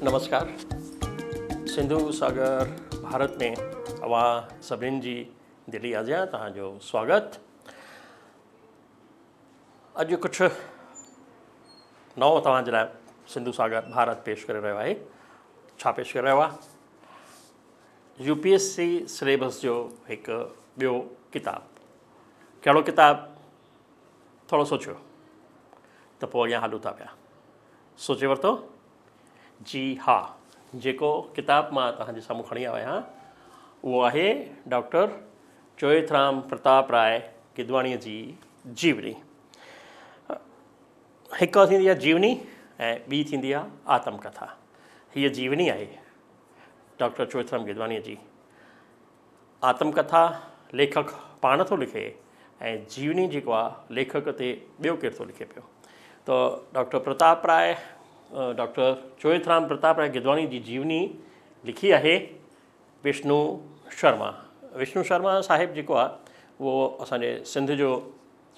نمسڪار سنڌو ساگر ڀارت ۾ اوهان سڀني جي دلي آجيان توهان جو سواگت. اڄ ڪجهه نئون توهان جي لاء سنڌو ساگر ڀارت پيش ڪري رهيو آهي. ڇا پيش ڪري رهيو آهي؟ U P S C syllabus جو هڪ ٻيو ڪتاب. ڪهڙو ڪتاب؟ ٿورو سوچيو ته پوء اڳيان هلون ٿا پيا. سوچي ورتو؟ جي ها، جيڪو ڪتاب مان توهان جي سامهون کڻي آيو آهيان اهو آهي ڊاڪٽر چوئٿرام پرتاپ راء گدواڻيء جي جيوني. هڪ ٿيندي آهي جيوني ۽ ٻي ٿيندي آهي آتم ڪٿا. هيء جيوني آهي ڊاڪٽر چوئٿرام گدواڻيء جي. آتم ڪٿا ليکڪ پاڻ ٿو لکي ۽ جيوني جيڪو آ ليکڪ تي ٻيو ڪير ٿو لکي پيو ته ڊاڪٽر پرتاپ راء ڊاڪٽر چوئٿرام پرتاپ راء گدواڻي جي جيوني لکي آهي وشنو شرما. وشنو شرما صاحب جيڪو آ اهو اسان جي سنڌ جو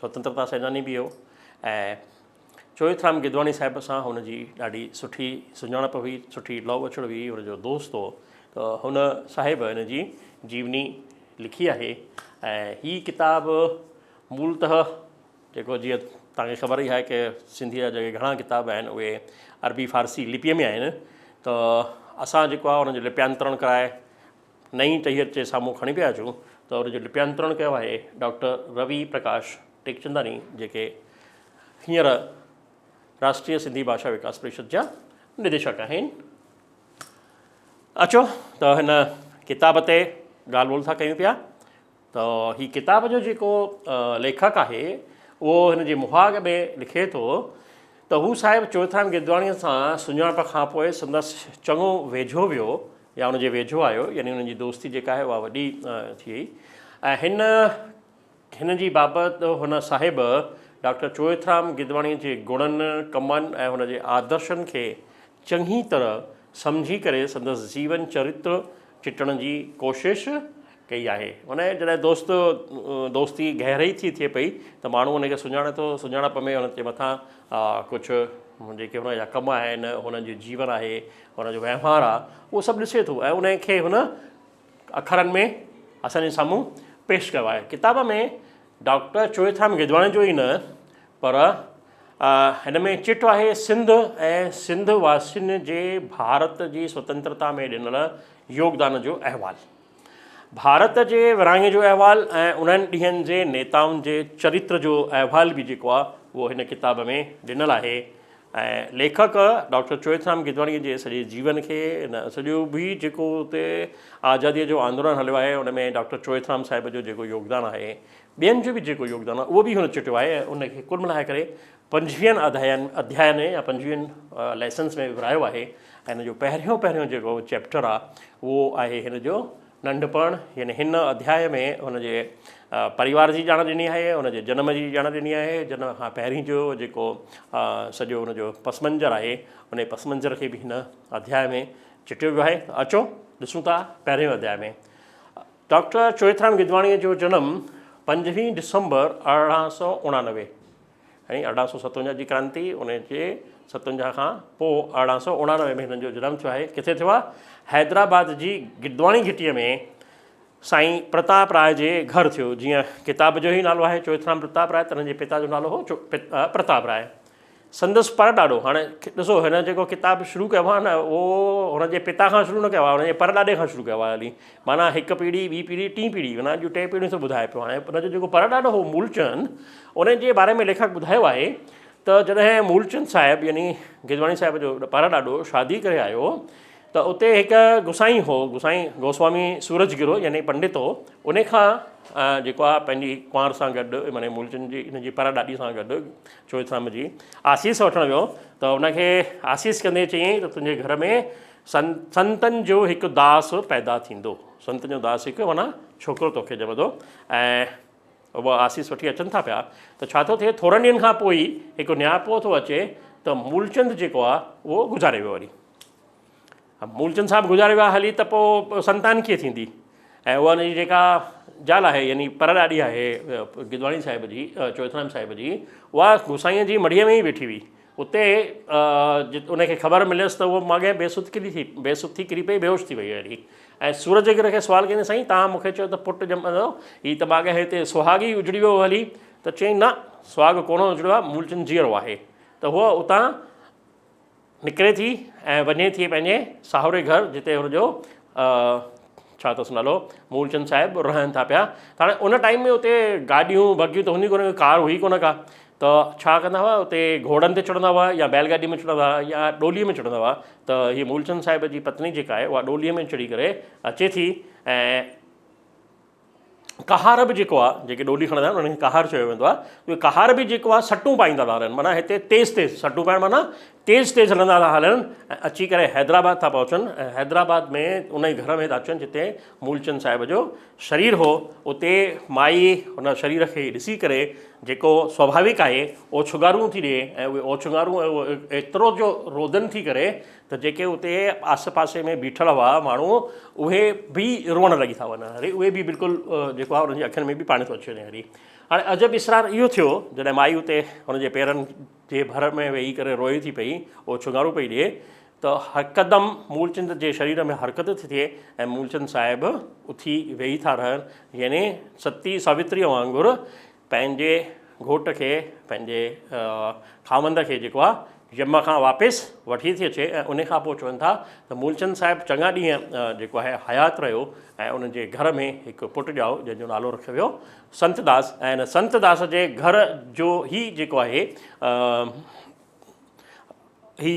سوتنترتا سيناني به هو ۽ چوئٿرام گدواڻي صاحب سان هن جي ڏاڍي سٺي سڃاڻپ هئي، سٺي لو وڇڙ هئي، هن جو دوست هو ته هن صاحب هن جي جيوني لکي آهي ۽ هي ڪتاب مولتः جيڪو جيئن توهان کي خبر ئي آهي ڪي سنڌيء جا جيڪي گهڻا ڪتاب آهن اهي عربي فارسي لپيء ۾ آهن ته اسان جيڪو آهي ان جو لپيانترڻ ڪرائي نئين ٽهيء جي سامهون کڻي پيا اچون ته ان جو لپيانترڻ ڪيو آهي ڊاڪٽر روي پرڪاش ٽيڪچنداڻي جيڪي هينئر راشٽريه سنڌي ڀاشا وڪاس پريشد جا نديشڪ آهن. اچو ته هن ڪتاب تي ڳالهه ٻولهه ٿا ڪيون پيا ته هي ڪتاب جو جيڪو ليکڪ آهي اهو هن جي مهاڳ ۾ لکي ٿو ته هو صاحب چوئٿرام گدواڻيء سان سڃاڻپ کان پوء سندس چڱو ويجهو ويو يا ان جي ويجهو آيو يعني انهن جي دوستي جيڪا آهي اها وڏي ٿي وئي ۽ هن هن جي بابت هن صاحب ڊاڪٽر چوئٿرام گدواڻيء جي گڻن، ڪمن ۽ هن جي آدرشن کي چڱي طرح سمجهي ڪري سندس جيون چرتر چٽڻ جي ڪوشش ڪئي آهي. ان جڏهن دوست دوستي گهري ٿي ٿئي پئي ته ماڻهو ان کي سڃاڻي ٿو، سڃاڻپ ۾ ان جي مٿان ڪجهه جيڪي هن جا ڪم آهن، هن جو جيون آهي، هن جو وهنوار آهي، اهو سڀ ڏسي ٿو ۽ ان کي هن اکرن ۾ اسان جي سامهون پيش ڪيو آهي. ڪتاب ۾ ڊاڪٽر چوئٿرام گدواڻي جو ئي نه پر هن ۾ چٽ آهي سنڌ ۽ سنڌ واسين جي ڀارت جي سوتنترتا ۾ ڏنل يوگدان جو احوال، ڀارت جي ورهاڱي جو احوال ۽ انهن ڏينهن جي نيتائن جي چريتر جو احوال به جيڪو آهي اهو هن ڪتاب ۾ ڏنل آهي ۽ ليکڪ ڊاڪٽر چوئٿرام گدواڻيء جي سڄي جيون کي ان سڄو به جيڪو اتي آزاديء جو آندولن هليو آهي ان ۾ ڊاڪٽر چوئٿرام صاحب جو جيڪو يوگدان آهي ٻين جو به جيڪو يوگدان آهي اهو به هن چٽيو آهي ۽ ان کي ڪل ملائي ڪري پنجويهن اڌاين اڌيائن يا پنجويهن ليسنس ۾ ورهايو آهي ۽ هن جو پهريون پهريون جيڪو چيپٽر آهي اهو آهي هن جو ننڍپڻ يعني هن اڌياء ۾ هن جي پريوار جي ڄاڻ ڏني آهي، هن جي جنم جي ڄاڻ ڏني آهي، جنم کان پهرين جو جيڪو سڄو هن جو پس منظر آهي، ان پس منظر کي به هن اڌياء ۾ چٽيو ويو آهي. ته اچو ڏسون ٿا پهريون اڌياء ۾ ڊاڪٽر چوئٿرام گدواڻيء جو جنم پنجويهه ڊسمبر 1889 يعني 1857 جي ڪرانتي ان جي 57 کان پوء 1889 ۾ هنن جو جنم ٿيو آهي. ڪٿي ٿيو آهي؟ حيدرآباد جي گدواڻي گهٽيء ۾ سائين پرتاپ راء جي گهر ٿيو. جيئن ڪتاب جو ئي نالو آهي چوئٿرام پرتاپ راء ته هنن جي پتا جو نالو هو پرتاپ راء. سندس پر ڏاڏو، هاڻي ڏسو هن جيڪو ڪتاب شروع ڪيو آهي نه اهو هن جي پتا کان شروع نه ڪيو آهي هن جي پر ڏاڏي کان شروع ڪيو آهي هلي معنيٰ هڪ پيڙهي ٻي پيڙهي ٽين پيڙهي معنيٰ اڄ ٽي پيڙهيون ٿو ٻڌائي پيو هاڻي هن جو جيڪو پر ڏاڏو هو مولچند ان جي باري ۾ ليکڪ ٻڌايو آهي ته جڏهن مولچند صاحب يعني گدواڻي صاحب جو پر ڏاڏو شادي ڪري آيو ته اتي هڪ گسائين هو، گسائين گوسوامي سورج گرو يعني پنڊت هو، ان کان جيڪو آهي پنهنجي ڪنوار سان گڏ معني مولچند جي هن جي پر ڏاڏي سان گڏ چوئٿرام جي آسيس وٺڻ ويو ته ان کي آسيس ڪندي چيائين ته تنهنجي گهر ۾ سنتن جو هڪ داس پيدا ٿيندو، سنتن جو داس هڪ معنيٰ ڇوڪرو توکي ڄمندو ۽ اها آسيس وٺي اچن ٿا پيا ته ڇا ٿو ٿئي ٿورن ڏينهن کان پوء ئي هڪ نياپو ٿو اچي ته مولچند جيڪو آهي اهو گذاري ويو هلي. مولچند صاحب گذاري ويا هلي ته پوء سنتان ڪيئن ٿيندي ۽ اها ان جي جيڪا زال آهي يعني پر ڏاڏي آهي گدواڻي صاحب جي چوئٿرام صاحب جي اها گوسائينء جي مڙهيء ۾ ئي ويٺي هئي. اتي ان کي خبر مليس ته هوء ماڳهين بي سڌ ڪري ٿي بي سڌ ٿي ڪري پئي بيهوش ٿي وئي هلي ۽ سورج گر کي سوال ڪيائين سائين توهان مون کي چيو ته پٽ ڄمندو هي ته ماڳهين هتي سهاڳ ئي اجڙي ويو هلي ته چيائين نه سهاڳ ڪونه اجڙيو آهي مولچند جيئرو آهي ته هوء اتان نڪري ٿي ۽ وڃي ٿي پنهنجي ساهوري گهر جتي هن جو ڇا اٿس نالو مولچند صاحب رهن ٿا پيا ته هاڻي ان ٽائيم ۾ اتي گاڏيون بگيون ته هونديون ڪونه ڪار هئي ڪونه ڪا ته ڇا ڪندا هئا اتي گهوڙن تي چڙهندا هئا يا بيل گاڏي ۾ چڙهندا هئا يا ڏولي ۾ چڙهندا هئا ته هي مولچند صاحب جي پتني جيڪا آهي اها ڏولي ۾ چڙهي ڪري اچي ٿي ۽ ڪهار به جيڪو آهي جيڪي ڏولي کڻندا آهن انهن کي ڪهار چيو ويندو آهي اهي ڪهار به جيڪو آهي سٽون پائيندا ٿا هلن معنيٰ هتي تيز تيز سٽون پائڻ معنيٰ تيز تيز هلندا ٿا هلن ۽ اچي ڪري حيدرآباد ٿا پهچن ۽ حيدرآباد ۾ ان ئي گهر ۾ ٿا اچن جتي مولچند صاحب جو شرير هو اتي مائي ان شرير کي ڏسي ڪري جيڪو سوڀاويڪ آهي اوڇنگارون ٿي ڏئي ۽ اهي اوڇنگارون ۽ ايترو جو رودن ٿي ڪري ته جيڪي اتي آسي پاسي ۾ بيٺل هئا ماڻهو اهي به روئڻ لڳي ٿا وڃن هري اهي به بلڪل جيڪو آهي انهن جي اکين ۾ به پاڻي ٿو اچي وڃي هري هاڻي عجب اسرار اهو ٿيو جڏهن مائي اتي هن جي پيرن جي ڀر ۾ ويهي ڪري روئي ٿي پئي اوڇنگارون پئي ڏئي ته هڪدم مولچند جي شرير ۾ حرڪت ٿي ٿئي ۽ مولچند صاحب اٿي ويهي ٿا رهن يعني ستي ساوتريء وانگر پنهنجي گهوٽ کي پنهنجي خاوند کي جيڪو آ يم کان واپس وٺي ٿي اچي ۽ ان کان پوء چون ٿا ته مولچند صاحب چڱا ڏينهن جيڪو آهي حيات رهيو ۽ ان جي گهر ۾ هڪ پٽ ڄائو جنهن جو نالو رکيو ويو سنت داس ۽ ان سنت داس جي گهر جو هي جيڪو آهي هي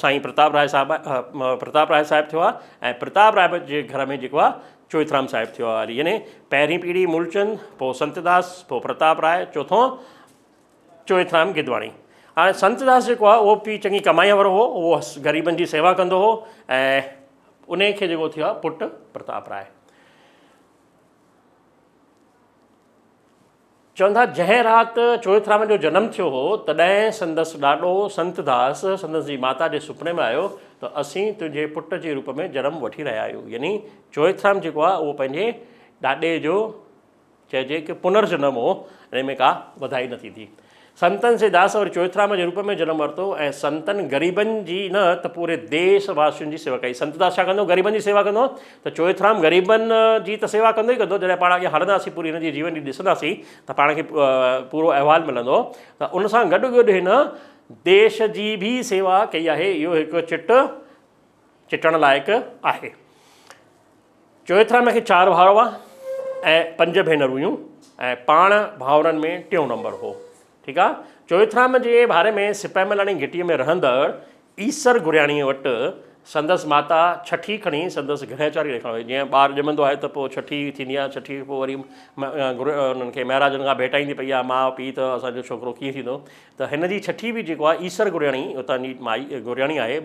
سائين پرتاب راء صاحب پرتاب راء صاحب ٿيو آهي ۽ پرتاب راء جي گهر ۾ جيڪو آهي چوئٿرام صاحب ٿيو آهي يعني پهرين پيڙهي مولچند پوء سنتداس پوء پرتاب راء چوٿون چوئٿرام گدواڻي هاڻي سنتداس جيڪو آهي اهو پي چڱي ڪمائي وارو هو اهو غريبن جي سيوا ڪندو هو ۽ ان کي جيڪو ٿيو آهي پٽ پرتاب راء چون ٿا جنهن رات چوئٿرام جو جنم ٿيو هو، تڏهن سندس ڏاڏو سنت داس سندس جي ماتا جي سپني ۾ آيو ته اسين تنهنجي پٽ جي روپ ۾ جنم وٺي رهيا آهيون. يعني چوئٿرام جيڪو آهي اهو پنهنجي ڏاڏي جو چئجي ڪه پنر جنم هو، ان ۾ ڪا وڌائي نه ٿيندي. سنتن سي داس وري چوئٿرام جي روپ ۾ جنم ورتو ۽ سنتن غريبن جي نه ته پوري ديس واسين جي سيوا ڪئي. سنت داس ڇا ڪندو هو؟ غريبن جي سيوا ڪندو هو ته چوئٿرام غريبن جي ته سيوا ڪندو ئي ڪندو. جڏهن پاڻ اڳيان هلنداسين پوري هن جي جيون جي ڏسنداسين ته پاڻ کي پورو احوال ملندو ته ان سان گڏ گڏ هن ديش جي به سيوا ڪئي آهي. اهو هڪ چٽ چٽڻ لائق آهي. چوئٿرام کي چار ڀائر هئا ۽ پنج ڀينرون هيون ۽ پاڻ ڀائرن ۾ ٽيون نمبر هو. ٺيڪ آ. چوئٿرام جي باري ۾ سپهه ملاڻي گهٽيء ۾ رهندڙ ايسر گرياڻيء وٽ سندس ماتا ڇٺي کڻي سندس گرهچاري ڏيکارڻ وئي. جيئن ٻار ڄمندو آهي ته پوء ڇٺي ٿيندي آهي، ڇٺي کان پوء وري انهن کي مهراجن کان ڀيٽائيندي پئي آهي ماء پيء ته اسان جو ڇوڪرو ڪيئن ٿيندو. ته هن جي ڇٺي به جيڪو آهي ايسر گرياڻي اتان جي مائي گرياڻي آهي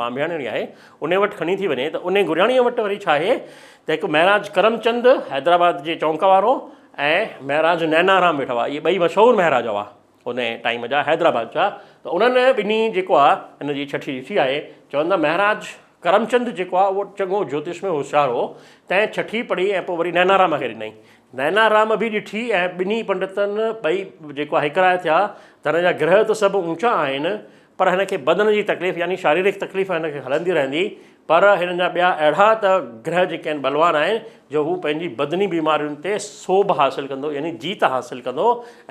ٻانڀياڻي آهي ان وٽ کڻي ٿي وڃي ته ان گرياڻيء وٽ وري ڇا آهي ته هڪ مهراج ڪرمچند حيدرآباد جي چونڪ وارو ۽ مهراج نينارام ويٺا هئا اهي ٻئي مشهور مهراج هئا ان ٽائيم جا حيدرآباد جا ته انهن ٻنهي جيڪو آهي هن جي ڇٺي ڏٺي آهي چون ٿا مهراج ڪرمچند جيڪو آهي اهو چڱو جوتش ۾ هوشيار هو تنهن ڇٺي پڙهي ۽ پوء وري نينارام کي ڏنائين نينا رام به ڏٺي ۽ ٻنهي پنڊتن ٻئي جيڪو هڪ راء ٿيا ته هن جا گرهه ته سڀ اونچا آهن پر هن کي بدن جي تڪليف يعني شاريرڪ تڪليف هن کي هلندي رهندي پر هن جا ٻيا اهڙا ته گرهه جيڪي آهن بلوان آهن جو هو پنهنجي بدني بيمارين تي سوڀ حاصل ڪندو يعني جيت حاصل ڪندو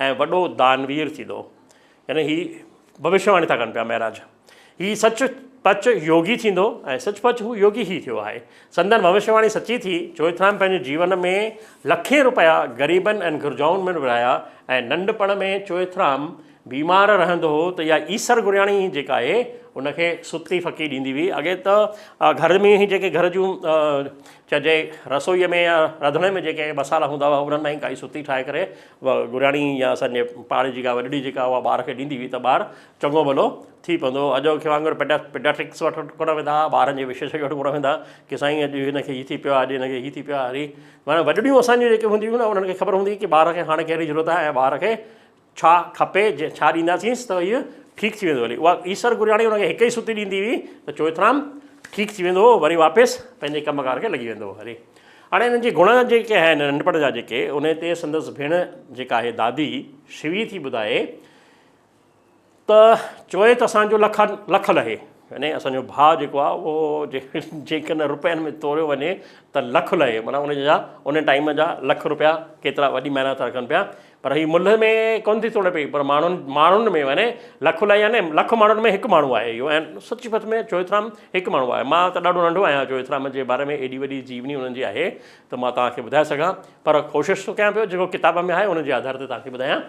۽ وڏو دانوير ٿيندو يعني هي ڀوشيه واڻي ٿا ڪن پيا مهراج. هي سچ پچ يوگي ٿيندو ۽ سچ پچ هو يوگي ئي ٿيو آهي. سندن ڀوشيه واڻي سچي ٿي. چوئٿرام پنهنجي جيون ۾ لکين روپيا غريبن ۽ گهرجائن ۾ ورهايا ۽ ننڍپڻ ۾ چوئٿرام بيمار رهندو هو ته اها ايسر گرياڻي ئي جيڪا آهي ان کي ستي ڦڪي ڏيندي هئي. اڳي ته گهر ۾ ئي جيڪي گهر جون چئجي رسوئيء ۾ يا رڌڻي ۾ جيڪي مصالحا هوندا هئا انهن مان ئي ڪائي ستي ٺاهي ڪري گرياڻي يا اسان جي پاڙي جي ڪا وڏڙي جيڪا اها ٻار کي ڏيندي هئي ته ٻار چڱو ڀلو ٿي پوندو هو. اڄوڪي وانگر پيڊاٽرڪس وٽ ڪونه ويندا هئا، ٻارن جي وشيشজ্ञ وٽ ڪونه ويندا هئا ڪي سائين اڄ هن کي هي ٿي پيو آهي، اڄ هن کي هي ٿي پيو آهي. هري معنيٰ وڏڙيون اسان جون جيڪي هونديون هيون نه انهن کي خبر هوندي هئي ڪي ٻار کي هاڻي ڪهڙي ضرورت آهي ۽ ٻار کي ڇا کپي، ڇا ڏينداسينس ته هيء ٺيڪ ٿي ويندو هلي. اها ايسر گرياڻي ان کي هڪ ئي ستي ڏيندي هئي ته چوئٿرام ٺيڪ ٿي ويندو هو، وري واپس پنهنجي ڪم ڪار کي لڳي ويندو هو هلي. هاڻي هنن جي گڻ جيڪي آهن ننڍپڻ جا جيڪي ان تي سندس ڀيڻ جيڪا آهي دادي شوي ٿي ٻڌائي. ته چوي ته اسان جو لک لک لهي يعني اسان جو ڀاء جيڪو آهي اهو جيڪڏهن روپين ۾ توريو وڃي ته لک لهي معنيٰ ان جا ان ٽائيم جا لک روپيا ڪيترا وڏي معنيٰ ٿا رکن پيا پر هي ملهه ۾ ڪونه ٿي توڙي پئي پر ماڻهن ماڻهن ۾ يعني لک لهي يعني لک ماڻهن ۾ هڪ ماڻهو آهي اهو ۽ سچ پچ ۾ چوئٿرام هڪ ماڻهو آهي مان ته ڏاڍو ننڍو آهيان چوئٿرام جي باري ۾ ايڏي وڏي جيوني انهن جي آهي ته مان توهان کي ٻڌائي سگهان پر ڪوشش ٿو ڪيان پيو جيڪو ڪتاب ۾ آهي ان جي آڌار تي توهان کي ٻڌايان.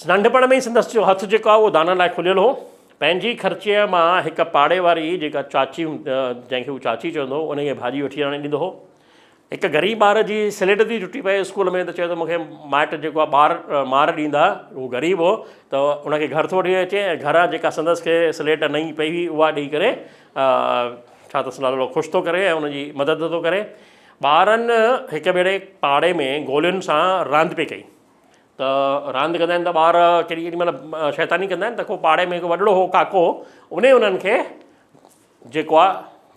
ننڍپڻ ۾ ئي سندس جو هٿ جيڪو آهي اهو دانهن لاء کليل هو. پنهنجي خرچيء مان هڪ پاڙي واري جيڪا چاچي جنهن کي هو چاچي چوندو هو ان کي ڀاڄي وٺي آڻي ڏيندو هو. هڪ غريب ٻار جي سليٽ ٿي ٽٽي پئي اسڪول ۾ ته چيو ته مون کي مائٽ جيڪو آهي ٻار مار ڏيندا هو غريب هو ته ان کي گهر ٿو وٺي اچي ۽ گهران جيڪا سندس کي سليٽ نئين پئي هئي اها ڏئي ڪري ڇا اٿس نالو خوش ٿو ڪري ۽ ان جي مدد ٿو ڪري. ٻارن هڪ ڀيري پاڙي ۾ گولين سان راند پئي ڪئي. ته راند ڪندا آهن ته ٻار ڪيڏي ڪيڏي مهل شيطاني ڪندا آهن ته ڪو پاڙي ۾ هڪ وڏڙو هو ڪاڪو انهي انهن کي جيڪو آهي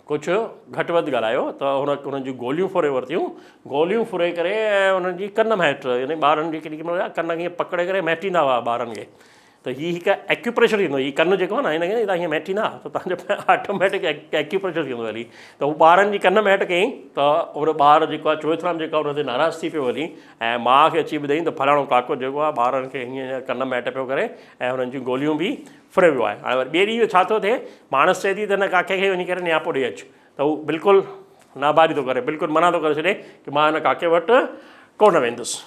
ڪجهه گهٽ وڌ ڳالهايو ته هن انهن جون گوليون ڦري ورتيون گوليون ڦري ڪري ۽ انهن جي ڪن مهٽ يعني ٻارن جي ڪيڏي ڪيڏي مهل ڪن کي پڪڙي ڪري مهٽيندا هئا ٻارن کي ته هي هڪ ايڪيوپريشر ٿيندو هي ڪن جيڪو آهي نه هن کي توهان هيئن مهٽيندا ته توهان جو آٽوميٽڪ ايڪيوپريشر ٿيندو هلي ته هو ٻارن جي ڪن مهٽ ڪيائين ته ان ٻار جيڪو آهي چوئٿرام جيڪو آهي ان تي ناراض ٿي پيو هلي ۽ ماء کي اچي ٻڌائين ته فلاڻو ڪاڪو جيڪو آهي ٻارن کي هيئن هيئن ڪن مهٽ پيو ڪري ۽ هنن جون گوليون به ڦري ويو آهي هاڻي وري ٻئي ڏينهن ڇا ٿو ٿئي ماڻس چئي ٿي ته هن ڪاڪي کي وڃي ڪري نياپو ڏئي اچ ته هو بلڪل ناباري ٿو ڪري بلڪل منع ٿو ڪري ڇڏي ڪي مان هن ڪاڪي وٽ ڪونه ويندس.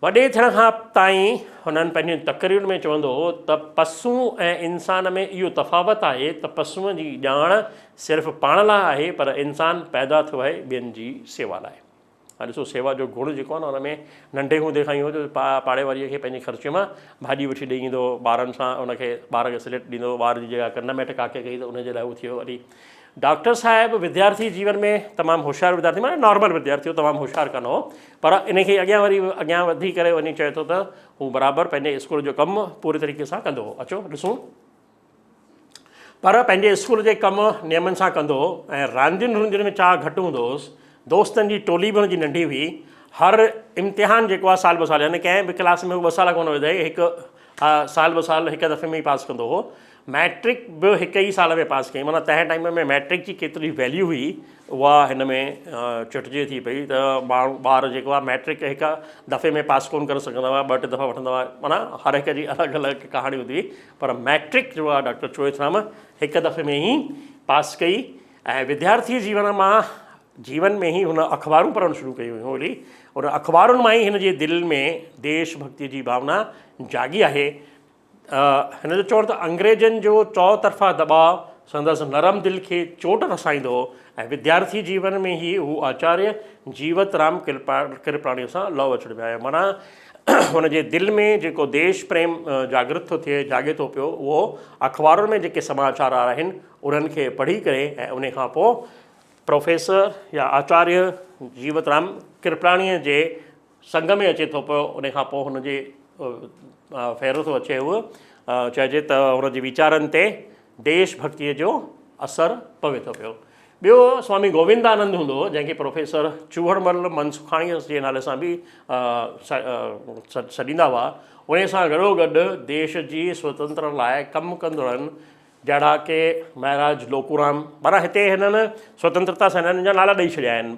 وڏي ٿيڻ کان تائين هنن پنهنجين تقريرن ۾ چوندو هو ته پسون ۽ انسان ۾ اهو تفاوت آهي ته پسونء جي ڄاڻ صرف پاڻ لاء آهي پر انسان پيدا ٿيو آهي ٻين جي سيوا لاء. هاڻي ڏسو سيوا جو گڻ جيڪو آهي نه ان ۾ ننڍي هوندي کان ئي هو جو پاڙي واري کي پنهنجي خرچي مان ڀاڄي وٺي ڏئي ايندو هو ٻارن سان ان کي ٻار کي سليٽ ڏيندو هو ٻار جي جيڪا ڪن ميٽ ڪاڪي ڪئي ته ان جي لاء هو ٿيو وري ڊاڪٽر صاحب وديارٿي جيون ۾ تمام هوشيار وديارٿي معنيٰ نارمل وديارٿي هو تمام هوشيار ڪانه هو پر ان کي اڳيان وري اڳيان وڌي ڪري وڃي چئي ٿو ته هو برابر پنهنجي اسڪول جو ڪم پوري طريقي سان ڪندو هو اچو ڏسون پر پنهنجي اسڪول جي ڪم نيمن سان ڪندو هو ۽ راندين روندين ۾ چاهه گهٽ هوندو هوس دوستن جي ٽولي به هن جي ننڍي هئي هر امتحان جيڪو آهي سال به سال يعني ڪنهن به ڪلاس ۾ هو ٻه سال ڪونه وڌائي هڪ سال به سال هڪ دفعي ۾ ئي پاس ڪندو هو مئٽرڪ به هڪ ئي سال ۾ پاس ڪيائين معنيٰ تنهن ٽائيم ۾ مئٽرڪ جي ڪيتري ويليو هئي اها هن ۾ چٽجي ٿي پئي ته ماڻهو ٻار جيڪو آهي مئٽرڪ هڪ دفعي ۾ پاس ڪونه ڪري سگهندا هئا ٻه ٽي دفعا وٺندا هئا معنيٰ هر هڪ جي الڳ الڳ ڪهاڻي هوندي هئي پر مئٽرڪ جو آهي ڊاڪٽر چوئٿرام هڪ دفعي ۾ ئي پاس ڪئي ۽ وديارٿي جيون مان جيون ۾ ئي هن اخبارون پڙهڻ شروع ڪيون هيون وري ان اخبارن مان ئي هن جي دل ۾ ديش ڀڳتي جي ڀاونا جاڳي آهي هن جو چوڻ ته انگريزن جو چؤ طرفا دٻاء سندس نرم دل کي چوٽ رسائيندو هو ۽ وديارٿي جيون ۾ ئي هو آچاريه جيوت رام ڪرپلاڻيء سان لهه وچڙ ۾ آيو. معنيٰ هن جي دل ۾ جيڪو ديش پريم جاڳرت ٿو ٿئي، جاڳي ٿو پيو، اهو اخبارن ۾ جيڪي سماچار آهن، انهن کي پڙهي ڪري ۽ انهي کان پوء پروفيسر يا آچاريه جيوت رام ڪرپلاڻيء جي سنگ ۾ اچي ٿو پيو ان کان پوء هن جي ڦيرو ٿو اچي هو چئجي ته هن جي ويچارن تي ديش ڀڳتيء جو اثر پوي ٿو پيو. ٻيو سوامي گووندانند هوندو هو جنهن کي پروفيسر چوهڙمل منسکاڻيء جي نالي سان به سڏيندا هئا. ان سان گڏوگڏ ديش جي سوتنتر لاء ڪم ڪندڙن جهڙا ڪي مهاراج لوڪورام معنيٰ هتي هنن سوتنترتا سينانين جا نالا ڏئي ڇڏيا آهن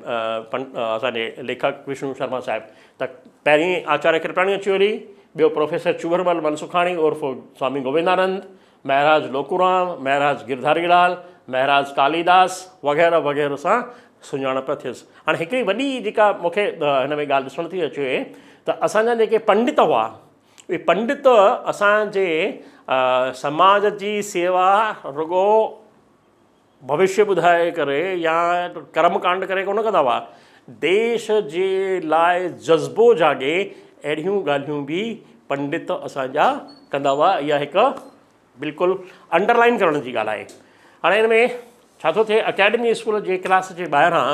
اسان جي ليکڪ وشنو شرما صاحب ته پهرين آچاريه ڪرپلاڻي اچي وڃي ٻيو پروفيسر چوهرمل منسکاڻي عرف سوامي گووندانند مهاراج لوڪورام مهاراج گرڌاري لال مهاراج ڪاليداس وغيره وغيره سان سڃاڻپ ٿيس هاڻي هڪڙي وڏي جيڪا مونکي هن ۾ ڳالهه ڏسڻ ٿي اچي ته اسان جا جيڪي پنڊت هئا اهي پنڊت اسان جي سماج جي سيوا رڳو ڀوشيه ٻڌائي ڪري يا ڪرم ڪانڊ ڪري ڪونه ڪندا هئا ديش جي لاء جذبو جاڳي اهڙيون ڳالهيون به پنڊت اسان جا ڪندا هئا اها هڪ بلڪل انڊرلائن ڪرڻ جي ڳالهه آهي هاڻي هن ۾ ڇا ٿو ٿئي اڪيڊمي اسڪول جي ڪلاس جي ٻاهران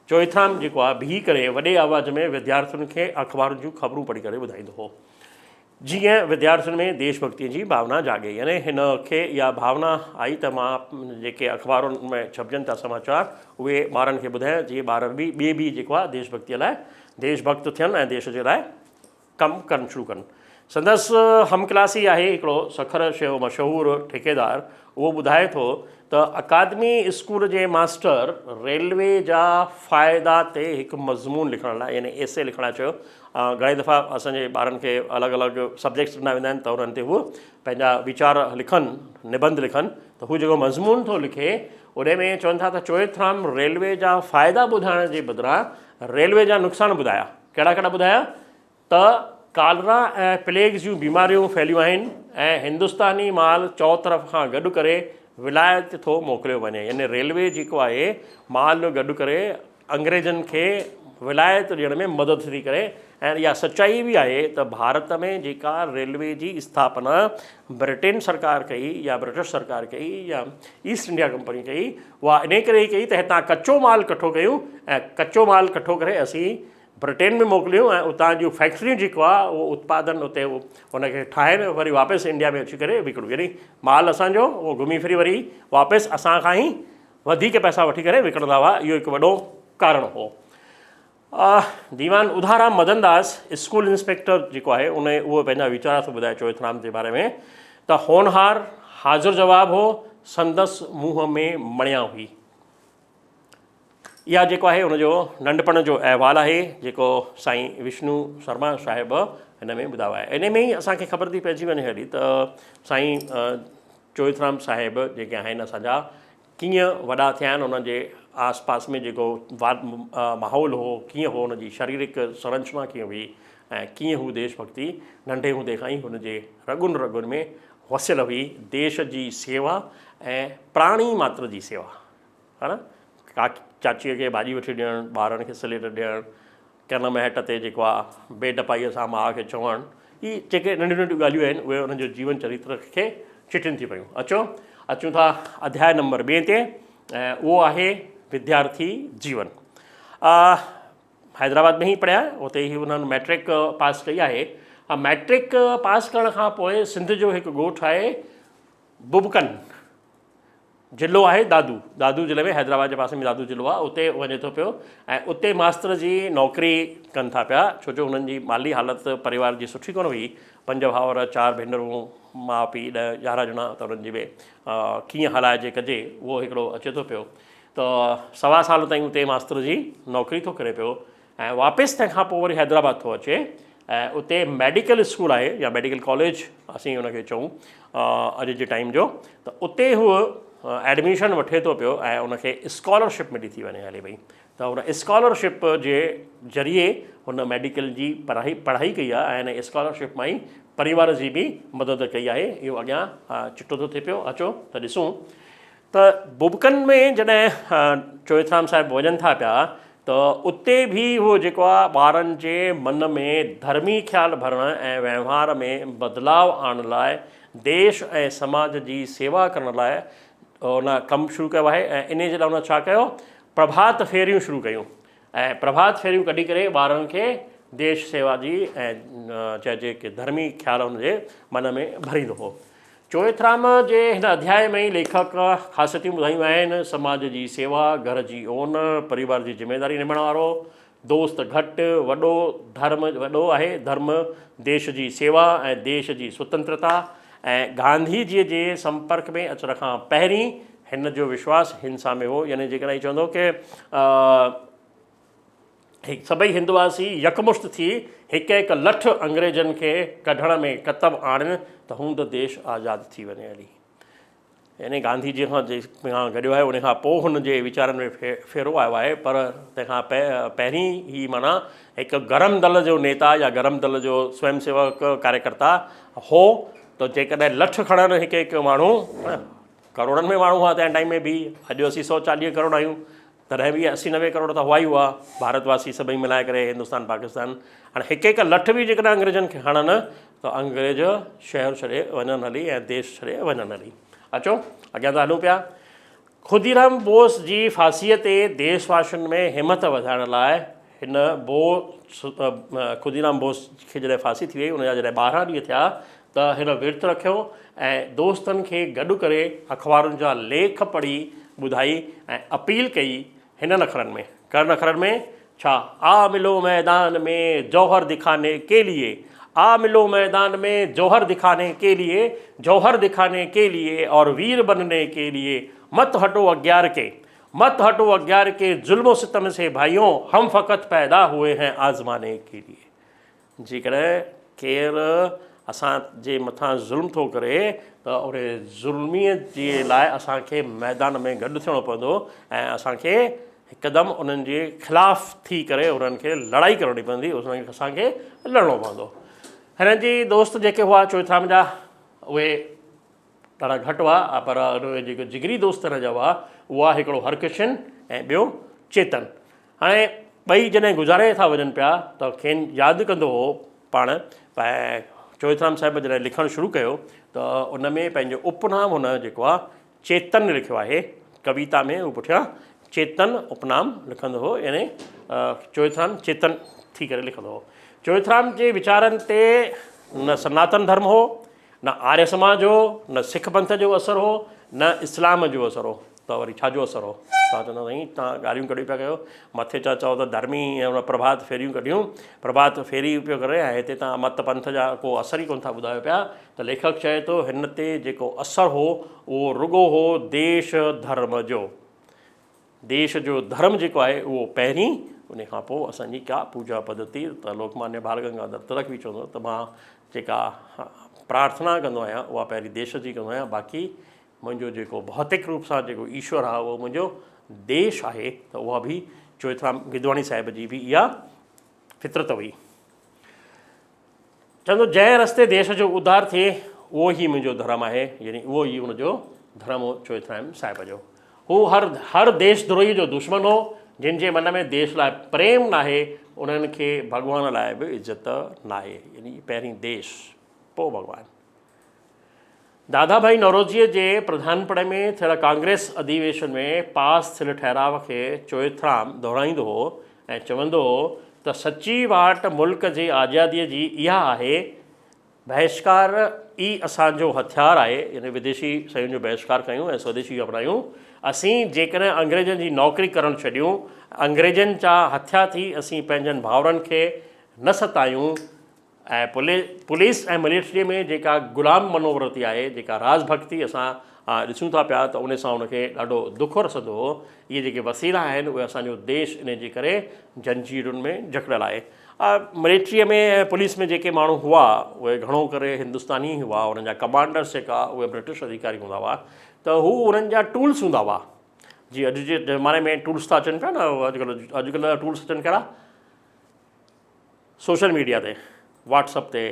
چوئٿرام جيڪو آهي بيهي ڪري وڏي آواز ۾ وديارٿين کي اخبارن جون خبرون پڙهي ڪري ٻڌائيندو هو جيئن وديارٿين ۾ ديش ڀڳتي جي ڀاونا جاڳي يعني هن کي اها ڀاونا آئي ته مان جيڪي اخبارن ۾ ڇپجن ٿا سماچار اهي ٻارن کي ٻڌايان جيئن ٻار به ٻئي به جيڪو آهي ديش ڀڳتي لاء ديش ڀڳت ٿين ۽ ديش جي لاء ڪم ڪرڻ شروع ڪن. سندس هم ڪلاسي آهي هڪڙو سکر شيو مشهور ٺيڪيدار اهو ٻڌائي ٿو ته اڪادمي اسڪول جي ماستر ريلوي جا فائدا تي هڪ مضمون لکڻ لاء يعني ايسي لکڻ لاء چيو. گهڻي دفعا اسان جي ٻارن کي الڳ الڳ سبجيڪٽس ڏنا ويندا آهن ته انهن تي هو پنهنجا ويچار لکن، نبنڌ لکن ته هو جيڪو مضمون ٿو لکي ان ۾ چون ٿا ته چوئٿرام ريلوي جا فائدا ٻڌائڻ جي بدران ريلوي جا نقصان ٻڌايا. ڪهڙا ڪهڙا ٻڌايا؟ ته ڪالرا ۽ پليگ جون بيماريون ڦهليون آهن ۽ هندستاني مال چؤطرف کان گڏ ڪري ولايت ٿو موڪليو وڃي يعني ريلوي جيڪو آهي مال گڏ ڪري انگريزن کي ولايت ڏيڻ ۾ مدد ٿي ڪري ۽ اها سچائي به آهي ته ڀارت ۾ جيڪا ريلوي جي اسٿاپنا برٽين سرڪار ڪئي يا برٽش سرڪار ڪئي يا ايسٽ انڊيا ڪمپني ڪئي اها انهي ڪري ئي ڪئي ته هتان ڪچو مال ڪٺو ڪيون ۽ ڪچو مال ڪٺو ڪري اسين برٽين ۾ موڪليون ۽ اتان جون فيڪٽريون جيڪو آهي اهو اتپادن اتي ان کي ٺاهن وري واپس انڊيا ۾ اچي ڪري وڪڻون يعني مال اسان جو اهو گهمي ڦري وري واپس اسان کان ئي وڌيڪ پئسا وٺي ڪري وڪڻندا هئا اهو هڪ وڏو ڪارڻ هو. ديوان اڌارام مدن داس اسڪول انسپيڪٽر جيڪو آهي ان اهو پنهنجا ويچار ٿو ٻڌائي چوئٿرام جي باري ۾ ته هونهار حاضر جواب هو سندس منهن ۾ مڻيا هئي. اها جيڪو آهي ان جو ننڍپڻ جو احوال آهي جيڪو سائين وشنو شرما صاحب هن ۾ ٻڌايو آهي. ان ۾ ئي اسان کي خبر ٿي پئجي وڃي هلي ته سائين چوئٿرام صاحب جيڪي آهن اسان جا ڪيئن وڏا ٿيا آهن انهن جي آس پاس ۾ جيڪو ماحول هو ڪيئن هو ان جي شريرڪ سنرچنا ڪيئن هئي ۽ ڪيئن هو ديش ڀڳتي ننڍي هوندي کان ئي هن جي رڳن رڳن ۾ وسيل هئي ديش جي سيوا ۽ پراڻي ماتر جي سيوا. ها نه ڪاڪي چاچيء کي ڀاڄي وٺي ڏيڻ، ٻارن کي سليٽ ڏيڻ، ڪن مهٽ تي جيڪو آ بي ڊپائيء سان ماء کي چوڻ، هي جيڪي ننڍيون ننڍيون ڳالهيون آهن اهي انهن جو جيون چريتر کي چٽين ٿي پيون. اچو اچون ٿا اڌياء نمبر ٻئي تي ۽ اهو آهي وديارٿي جيون. حيدرآباد ۾ ئي پڙهيا اتي ئي انهن مئٽرڪ پاس ڪئي آهي. مئٽرڪ پاس ڪرڻ کان پوء سنڌ جو هڪ ڳوٺ آهي ببڪن ضلعو آهي دادو، دادو ضلعي ۾ حيدرآباد جي پاسي ۾ دادو ضلعو آهي اتي وڃي ٿو پيو ۽ اتي ماستر جي نوڪري ڪن ٿا پيا ڇو جو هنن جي مالي حالت پريوار جي سٺي ڪونه هئي پنج ڀائر چار ڀينرون ماء پيء ڏهه يارهن ڄڻا ته انهن جي به ڪيئن هلائجي ڪجي اهو هڪڙو اچي ٿو پيو ته سوا سال تائين اتي ماستر جي نوڪري ٿو ڪري پيو ۽ واپس تنهن کان پوء وري حيدرآباد ٿو اچي ۽ اتي ميڊيڪل اسڪول آهي يا ميڊيڪل ڪاليج اسين ان کي چئون اڄ جي ٽائيم جو ته اتي هو ايڊميشن وٺي ٿو پيو ۽ ان کي اسڪالرشپ ملي ٿي وڃي هلي وئي ته ان اسڪالرشپ جي ذريعي هن ميڊيڪل جي پڙهائي پڙهائي ڪئي آهي ۽ ان اسڪالرشپ مان ئي پريوار جي به مدد ڪئي آهي اهو اڳيان چٽو ٿو ٿئي پيو اچو ته ڏسون ته بوبڪن ۾ جڏهن چوئٿرام صاحب وڃن ٿا پيا ته اتي به هو جيڪو آهي ٻارن جي من ۾ ڌرمي خيال ڀرڻ ۽ وهنوار ۾ بدلاء آڻڻ لاء ديش ۽ سماج جي سيوا ڪرڻ لاء ان ڪم شروع ڪيو آهي ۽ انهي جي لاء ان ڇا ڪيو پرڀات ڦيريون شروع ڪيون ۽ پرڀات ڦيريون ڪڍي ڪري ٻارن کي ديش سيوا جي ۽ چئجي ڪي ڌرمي خيال ان جي من ۾ ڀريندو هو. چوئٿرام جي هن اڌياء ۾ ئي ليکڪ خاصيتون ٻڌايون آهن، سماج جي سيوا، گهر جي اون، پريوار جي ذميداري نڀائڻ وارو، دوست گهٽ، وڏو ڌرم وڏو آهي، ڌرم، ديش جي سيوا ۽ ديش جي سوتنترتا ۽ گانڌي جيء جي سمپرڪ ۾ اچڻ کان پهرين هن جو وشواس هنسا ۾ هو يعني جيڪڏهن هي چوندو ڪي سڀئي هندواسي يڪمشت ٿي هڪ هڪ لٺ انگريزن کي ڪڍڻ ۾ ڪتب آڻين ته هوند ديش آزاد ٿي وڃي هلي. يعني گانڌي جي کان جيڪا گڏيو آهي ان کان پوء هن جي ويچارن ۾ ڦيرو آيو آهي پر تنهن کان پهرين هي معنيٰ هڪ گرم دل جو نيتا يا گرم دل جو سويم سيوڪ ڪاريڪرتا هو ته جيڪڏهن لٺ کڻن هڪ هڪ ماڻهو ڪروڙن ۾ ماڻهو هئا تنهن ٽائيم ۾ به اڄ اسين 140 ڪروڙ آهيون تڏهن به 80 90 ڪروڙ ته هئا ئي هئا ڀارت واسي سڀئي ملائي ڪري هندستان پاڪستان هاڻي هڪ هڪ لٺ به جيڪڏهن انگريزن کي هڻن ته انگريز شهر ڇڏي وڃن هلي ۽ ديش ڇڏي وڃن هلي اچو اڳيان ٿا هلون پيا خوديرام بوس جي ڦاسيء تي ديش واسين ۾ همت وڌائڻ لاء هن بو خوديرام بوس کي جڏهن ڦاسي ٿي وئي ان جا جڏهن 12 ڏينهن ٿيا ته هن ورت رکيو ۽ دوستن کي گڏ ڪري اخبارن جا ليک پڙهي ٻڌائي ۽ اپيل ڪئي هنن اکرن ۾، ڪهڙن اکرن ۾؟ ڇا آ ملو ميدان ۾ جوهر دکاني ڪي ليي، آ ملو ميدان ۾ جوهر دکاني ڪي ليي، جوهر دکاني ڪي ليي اور وير بنني ڪي ليي، مت هٽو اغيار ڪي، مت هٽو اغيار ڪي ظلم و ستم سي ڀائيون، هم فقط پيدا هوئي هين آزماني ڪي ليي. جيڪڏهن ڪير اسان جي مٿان ظلم ٿو ڪري ته ان ظلميء جي لاء اسان کي ميدان ۾ گڏ ٿيڻو پوندو ۽ اسان کي هڪدم انهن جي خلاف ٿي ڪري انهن کي لڙائي ڪرڻي پوندي، انهن کي اسان کي لڙڻو پوندو. هنن جي دوست جيڪي هئا چوئٿرام جا اهي ڏاڍا گهٽ هئا پر ان جيڪي جگري دوست هن جا هئا اها هڪڙو هرڪشن ۽ ٻيو چيتن. هاڻي ٻئي جڏهن گذاري ٿا وڃن پيا ته کين ياد ڪندو هو پاڻ ۽ چوئٿرام صاحب جڏهن لکڻ شروع ڪيو ته ان ۾ پنهنجو اپنام هن جيڪو آهي چيتن لکيو آهي ڪويتا ۾ هو پٺيان چيتن اپنام لکندو هو يعني چوئٿرام چيتن ٿي ڪري لکندو هو. چوئٿرام جي ويچارن تي نه سناتن ڌرم هو نه آريه سماج هو، نه سک پنٿ جو اثر هو، نه اسلام جو اثر هو ته وري ڇا جو اثر هو؟ توهان چوندا سائين توهان ڳالهيون ڪڍيون پيا ڪيو، مٿي ٿا چئو ته ڌرمي ۽ ان پرڀات ڦيريون ڪڍيون، پرڀات ڦيري پيو ڪري ۽ هتي توهان مت پنٿ جا ڪو اثر ئي ڪونه ٿا ٻڌايو پيا ته ليکڪ چئي ٿو هن تي جيڪو اثر هو اهو رڳو هو ديش ڌرم جو. ديش جو ڌرم جيڪو آهي اهو پهرين ان کان پوء اسان جي ڪا پوجا پڌتي ته لوڪمانيه بال گنگاڌر تلڪ به چوندو ته مان جيڪا پرارٿنا ڪندو آهيان اها پهرين ديش جي ڪندو آهيان باقي منهنجو جيڪو ڀوتڪ روپ سان جيڪو ايشور آهي اهو منهنجو ديش آهي ته اها به چوئٿرام گدواڻي صاحب جي به اها فطرت هئي. چوندو جنهن رستي ديش جو اڌار ٿئي اهو ئي منهنجو ڌرم آهي يعني اهو ئي ان جو ڌرم هو چوئٿرام صاحب جو. هو هر هر ديش دروهي جو دشمن هو جن جي من ۾ ديش لاء پريم ناهي انهن کي ڀڳوان لاء به عزت ناهي يعني پهرين ديش پوء ڀڳوان. دادا ڀائي نوروزيء جي پرڌانپڻي ۾ ٿيل ڪانگريس اڌيويشن ۾ پاس ٿيل ٺهراء کي چوئٿرام دهرائيندو هو ۽ چوندو هو ته سچي واٽ ملڪ جي آزاديء جي اها آهي، بهشڪار ئي اسان جو هٿيار آهي، يعني وديشي شين جو بهشڪار ڪيون ۽ سوديشي جو اپنايون. اسين جيڪڏهن انگريزن جي نوڪري ڪرڻ ڇڏيون، انگريزن جا هٿيا ٿي اسين پنهنجن ڀائرن کي نه ستايون، ۽ پوليس ۽ ملٽريء ۾ جيڪا غلام منوورتي آهي، جيڪا راز ڀڳتي اسان ڏسون ٿا پيا ته ان سان ان کي ڏاڍو دک رسندو هو. اهي جيڪي وسيلا آهن اهي اسان جو ديش انهي جي ڪري جنجيرن ۾ جڪڙيل آهي. ملٽريء ۾ ۽ پوليس ۾ جيڪي ماڻهو هئا اهي گهڻو ڪري هندستاني ئي هئا، انهن جا ڪمانڊرس جيڪا اهي برٽش اڌيڪاري هوندا هئا ته هو انهن جا ٽولس هوندا هئا. جي اڄ جي زماني ۾ ٽولس ٿا اچن پيا نه اڄڪلهه اڄڪلهه جا ٽولس اچن ڪهڙا؟ سوشل ميڊيا تي واٽس اپ تي